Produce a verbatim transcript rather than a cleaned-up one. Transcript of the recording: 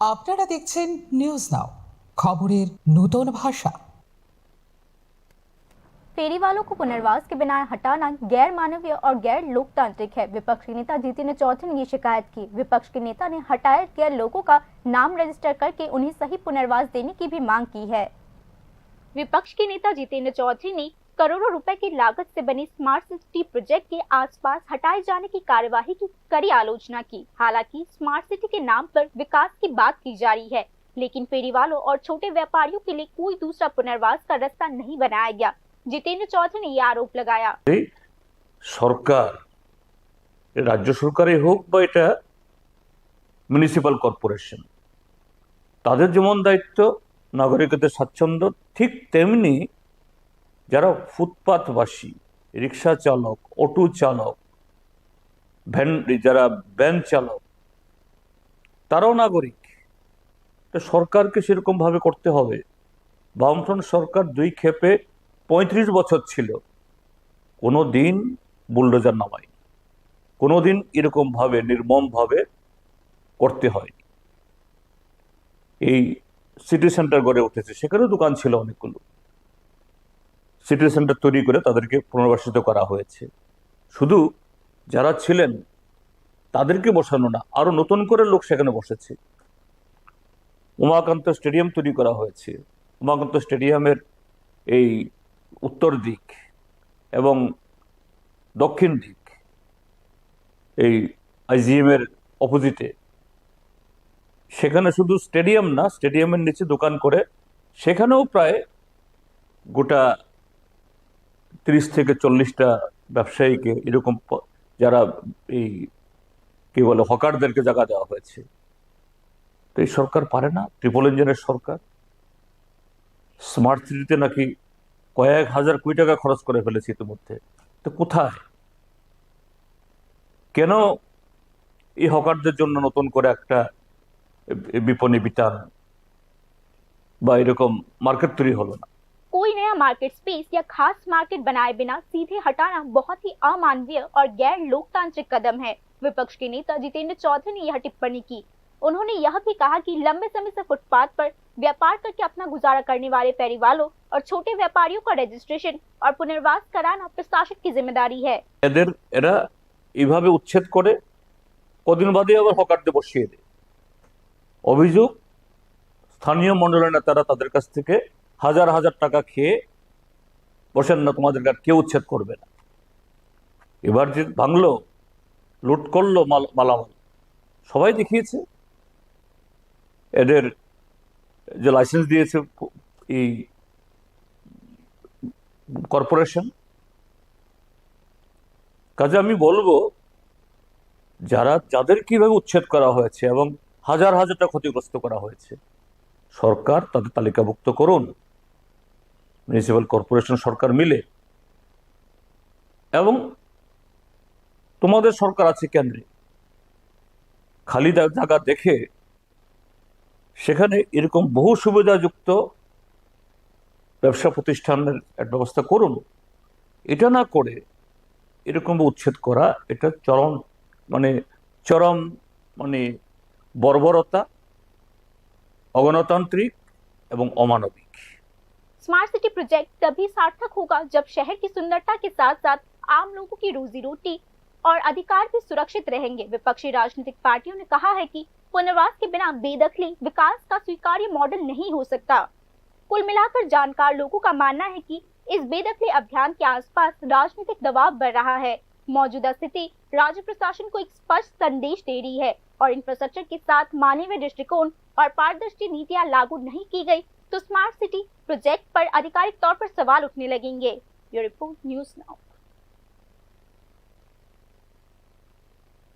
আপনারা দেখছেন news now, খবরের নতুন ভাষা। फेरी वालों को पुनर्वास के बिना हटाना गैर मानवीय और गैर लोकतांत्रिक है। विपक्ष के नेता जितेंद्र चौधरी ने ये शिकायत की। विपक्ष के नेता ने हटाए गए लोगों का नाम रजिस्टर करके उन्हें सही पुनर्वास देने की भी मांग की है। विपक्ष के नेता जितेंद्र चौधरी ने करोड़ों रुपए की लागत से बनी स्मार्ट सिटी प्रोजेक्ट के आसपास हटाए जाने की कार्यवाही की कड़ी आलोचना की। हालांकि स्मार्ट सिटी के नाम पर विकास की बात की जा रही है, लेकिन फेरी वालों और छोटे व्यापारियों के लिए कोई दूसरा पुनर्वास का रास्ता नहीं बनाया गया। जितेंद्र चौधरी ने यह आरोप लगाया। এই সরকার, রাজ্য সরকারই হোক বা এটা মিউনিসিপ্যাল কর্পোরেশন, তাদের যেমন দায়িত্ব নাগরিকদের স্বাচ্ছন্দ্য, ঠিক তেমনি যারা ফুটপাতবাসী, রিক্সা চালক, অটো চালক, ভ্যান, যারা ভ্যান চালক, তারাও নাগরিক। তো সরকারকে সেরকমভাবে করতে হবে। বামফ্রন্ট সরকার দুই খেপে পঁয়ত্রিশ বছর ছিল, কোনো দিন বুলডোজার নামায়নি, কোনো দিন এরকমভাবে নির্মমভাবে করতে হয়নি। এই সিটি সেন্টার গড়ে উঠেছে, সেখানেও দোকান ছিল অনেকগুলো। সিটি সেন্টার তৈরি করে তাদেরকে পুনর্বাসিত করা হয়েছে। শুধু যারা ছিলেন তাদেরকে বসানো না, আরো নতুন করে লোক সেখানে বসেছে। উমাকান্ত স্টেডিয়াম তৈরি করা হয়েছে। উমাকান্ত স্টেডিয়ামের এই উত্তর দিক এবং দক্ষিণ দিক, এই আইজিএম এর অপোজিটে, সেখানে শুধু স্টেডিয়াম না, স্টেডিয়ামের নিচে দোকান করে সেখানেও প্রায় গোটা তিরিশ থেকে চল্লিশটা ব্যবসায়ীকে এরকম প-, যারা এই কি বলে, হকারদেরকে জায়গা দেওয়া হয়েছে। তো এই সরকার পারে না, ট্রিপল ইঞ্জিনের সরকার। স্মার্ট সিটিতে নাকি কয়েক হাজার কোটি টাকা খরচ করে ফেলেছে ইতিমধ্যে। তো কোথায়, কেন এই হকারদের জন্য নতুন করে একটা বিপণী বিতান বা এরকম মার্কেট তৈরি হলো না? कोई नया मार्केट स्पेस या खास मार्केट बनाए बिना सीधे हटाना बहुत ही अमानवीय और गैर लोकतांत्रिक कदम है। विपक्ष के नेता जितेंद्र चौधरी ने यह टिप्पणी की। उन्होंने यह भी कहा कि लंबे समय से फुटपाथ पर व्यापार करके अपना गुजारा करने वाले फेरी वालों और छोटे व्यापारियों का रजिस्ट्रेशन और पुनर्वास कराना प्रशासन की जिम्मेदारी है। এদের, এরা এইভাবে উচ্ছেদ করে, কদিন বাদে আবার হকারদের বসিয়ে দেয়। অভিযোগ, স্থানীয় মণ্ডলের নেতারা তাদের কাছ থেকে হাজার হাজার টাকা খেয়ে বসেন, "না, তোমাদেরকে আর কেউ উচ্ছেদ করবে না।" এবার যে ভাঙলো, লুট করলো মাল-, মালামাল, সবাই দেখিয়েছে। এদের যে লাইসেন্স দিয়েছে প-, এই কর্পোরেশন। কাজে আমি বলবো, যারা, যাদের কিভাবে উচ্ছেদ করা হয়েছে এবং হাজার হাজার টাকা ক্ষতিগ্রস্ত করা হয়েছে, সরকার তাদের তালিকাভুক্ত করুন, মিউনিসিপ্যাল কর্পোরেশন সরকার মিলে। এবং তোমাদের সরকার আছে কেন্দ্রে, খালি জা-, জায়গা দেখে সেখানে এরকম বহু সুবিধাযুক্ত ব্যবসা প্রতিষ্ঠানের একটা ব্যবস্থা করুন। এটা না করে এরকম উচ্ছেদ করা, এটা চরম, মানে, চরম, মানে, বর্বরতা, অগণতান্ত্রিক এবং অমানবিক। स्मार्ट सिटी प्रोजेक्ट तभी सार्थक होगा जब शहर की सुंदरता के साथ साथ आम लोगों की रोजी रोटी और अधिकार भी सुरक्षित रहेंगे। विपक्षी राजनीतिक पार्टियों ने कहा है कि पुनर्वास के बिना बेदखली विकास का स्वीकार्य मॉडल नहीं हो सकता। कुल मिलाकर जानकार लोगों का मानना है कि इस बेदखली अभियान के आसपास राजनीतिक दबाव बढ़ रहा है। मौजूदा स्थिति राज्य प्रशासन को एक स्पष्ट संदेश दे रही है और इंफ्रास्ट्रक्चर के साथ मानवीय दृष्टिकोण और पारदर्शी नीतियां लागू नहीं की गई तो स्मार्ट सिटी प्रोजेक्ट पर आधिकारिक तौर पर सवाल उठने लगेंगे। Bureau report, news now.